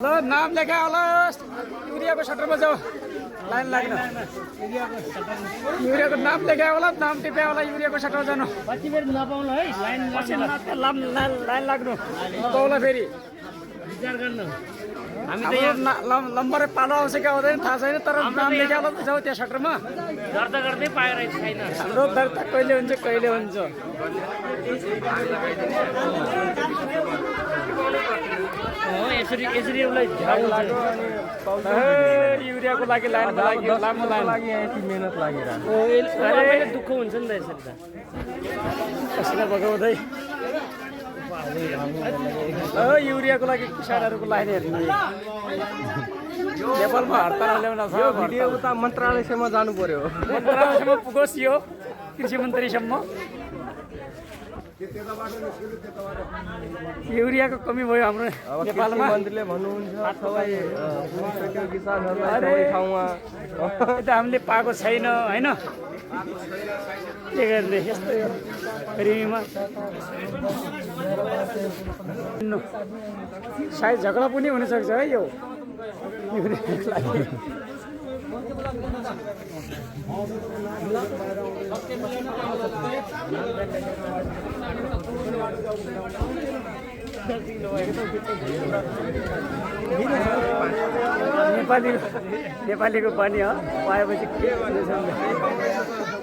ल नाम लेखा होला युरियाको सटरमा जाऊ लाइन लाग्न युरियाको नाम लेखा होला नाम टिप्या होला युरियाको सटरमा जानु कति बेर नपाउनु है लाइन लाग्नु पाउला फेरि विचार गर्नु हामी त लम्बरै पालो आउँछ कि आउँदैन थाहा छैन तर नाम लेखा होला जाऊ त्यहाँ सटरमा गर्दा गर्दै पाएर छैन हाम्रो दर्ता कहिले हुन्छ कहिले हुन्छ यसरी यसरी उसलाई युरियाको लागि लाइन लामो लागि यति मेहनत लागेर दुःख हुन्छ नि त यसरी त पसिना बगाउँदै युरियाको लागि किसानहरूको लाइन हेर्नु नेपालमा हडताल ल्याउन छ भिडियो उता मन्त्रालयसम्म जानु पर्यो मन्त्रालयसम्म पुगोस् यो कृषि मन्त्रीसम्म युरियाको कमी भयो हाम्रो नेपालमा मन्त्रीले भन्नुहुन्छ सबै पुगिसक्यो किसानहरूलाई ठाउँमा त हामीले पाएको छैन होइन के गर्ने यस्तो रिमीमा सायद झगडा पनि हुनसक्छ है यो युरियाको लागि नेपालीको पानी हो पाएपछि के भन्दैछ